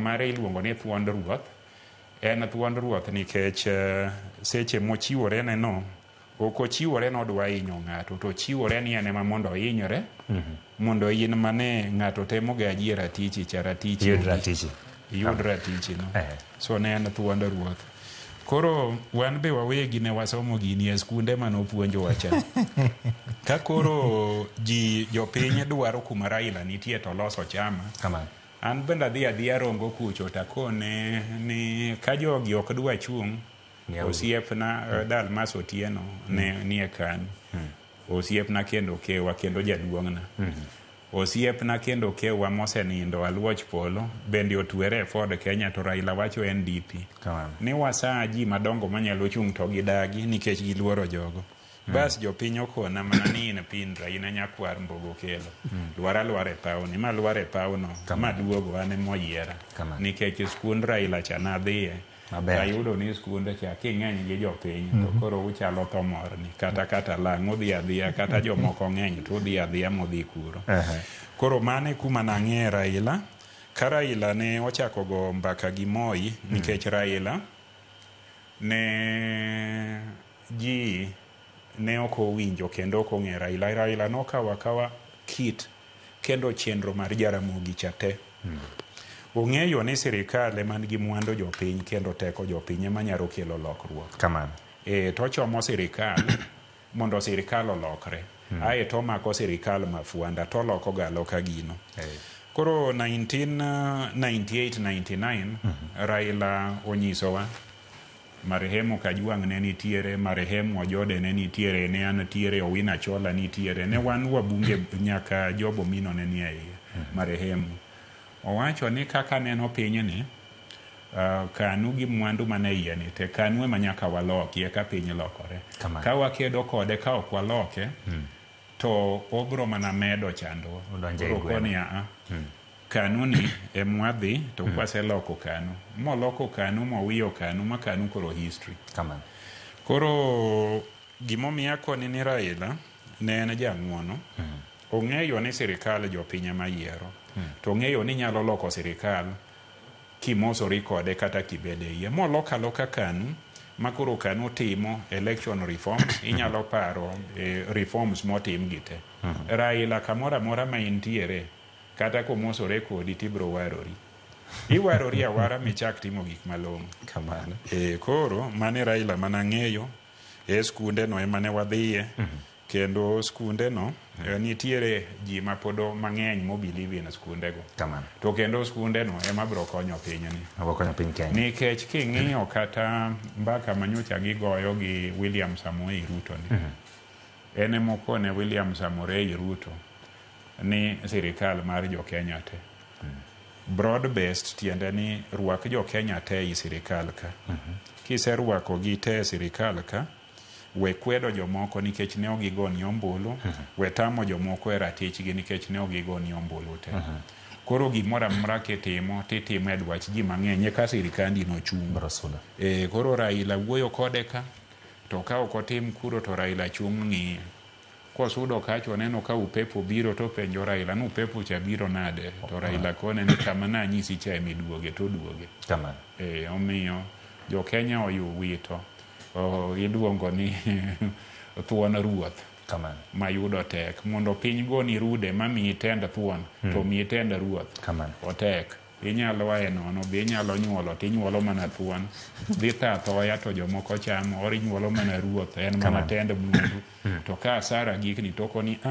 mare iluongo ni thuond ruoth. En thuond ruoth nikech seche mochiwore ne no, ok ochiwore ni odwa hinyo ng'ato, to ochiwore ni en ema mondo ohinyre, mondo in mane ng'ato temo gaji e ratichi cha, ratichi Iyud ratichi. Iyud ratichi no. Eh. So ne en thuond ruoth. Koro wan be wawegi ne wasomo gini e skunde manopuonjowa cha. Ka koro ji jopiny dwaro kuma Raila nitie to loso chama. Kamano. An bende adhi adhiya Rongo kucho takone ni ka jogi ok dwa chung', Ng'iew. Osiepna Dalmas Otieno ne nie KANU. Osiepna kendo kewa kendo jaduong'na. Osiepna kendo kewa mosenindo aluoch polo bende otwere e Ford Kenya to Raila wacho NDP. Kamano. Ni wasaa ji madongo manyalo chung' to gidagi nikech giluoro jogo. Bas jopiny okona mana ni in Pindra, in e nyakwar Mbogo Kelo. Lwar alwara e pawni, ma lwar e pawno, ma duogo an ema oyiera. Kamano. Nikech skund Raila cha nadhiye. Maber. Ayudo ni skunde cha king'eny gi jopiny to koro uchalo thomorni kata kata lang' udhi adhiya kata jomoko ng'eny to udhi adhiya modhi kuro. Koro mano e kuma nang'e Raila. Ka Raila ne ochako go mbaka gi Moi nikech Raila ne ji ne ok owinjo kendo ok ong'e Raila. Raila nokawo akawa kit kendo chenro mar Jaramogi cha te. Ong'eyo ni sirikal ema nigi mwandu jopiny kendo teko jopiny ema nyalo kelo lokruok. Kamano. E, to ochomo sirikal mondo sirikal olokre. Ae to omako sirikal mafuanda to oloko ga aloka gino. Koro 1998-99 Raila onyisowa marehemu Kajwang' ne nitiere, marehemu Ojode ne nitiere, ne an tiere, Owino Achola nitiere, ne wan wabunge nyaka Job Omino ne nie iye, marehemu. Owacho ni kaka neno pinyni, KANU gi mwandu mane iye ni te, KANU ema nyaka waloki eka piny lokore. Kamano. Ka wakedo kode ka ok waloke, to obro mana medo chandruok. Odonjo e Koro gweno. koni a KANU ni emwadhi to kwaseloko KANU. Moloko KANU mowiyo KANU ma KANU koro history. Kamano. Koro gimomiyo akoni ni Raila ne en jang'uono. Ong'eyo ni sirikal jopiny ema yiero. To ong'eyo ni nyalo loko sirikal kimosori kode kata kibede iye. Moloko aloka KANU ma koro KANU timo election reforms, inyalo paro reforms motim gi te. Raila kamoro amora ma intiere, kata komosore kodi tibro warori. Iwarori awara michak timo gik malong'o. Kamano. E, koro mane Raila manang'eyo e skunde no ema ne wadhiye. Kendo skunde no nitiere ji mapod mang'eny mo believe in skunde go. Kamano. To kendo skunde no ema bro konyo pinyni. Obro konyo piny Kenya. Nikech king'iyo kata mbaka manyocha gigoyo gi William Samoei Ruto ni. En emokone William Samoei Ruto ni sirikal mar jo Kenya te. Broad based tiende ni rwak jo Kenya te ei sirikal ka. Kiserwako gi te e sirikal ka, we kwedo jomoko nikech ne ok gigoni ombulu, we tamo jomoko e ratichgi nikech ne ok gigoni ombulu te. Koro gimoro amora kitimo, titimo e dwach ji mang'eny eka sirikandi no chung'. Bro sudo. E, koro Raila wuoyo kode ka, to ka ok otim kuro to Raila chung' ng'iye. Kosudo kacha oneno ka upepo biro to penjo Raila ni upepo cha biro nade? To Raila kone ni kama nanyisi cha emiduoge to oduoge. Kamano. E, omiyo jo Kenya oyuwito iluongo ni thuon ruoth. Kamano. Mayudo tek mondo piny goni rude mamiyi tend thuon to miyi tend ruoth. Kamano. Otek. Inyalo ae nono be inyalo nyuolo tinyuolo mana thuon. Dhi tho athoya to jomoko chamo or inyuolo mana ruoth en mana Kamano. tend mwandu. To ka asara gikni tokoni a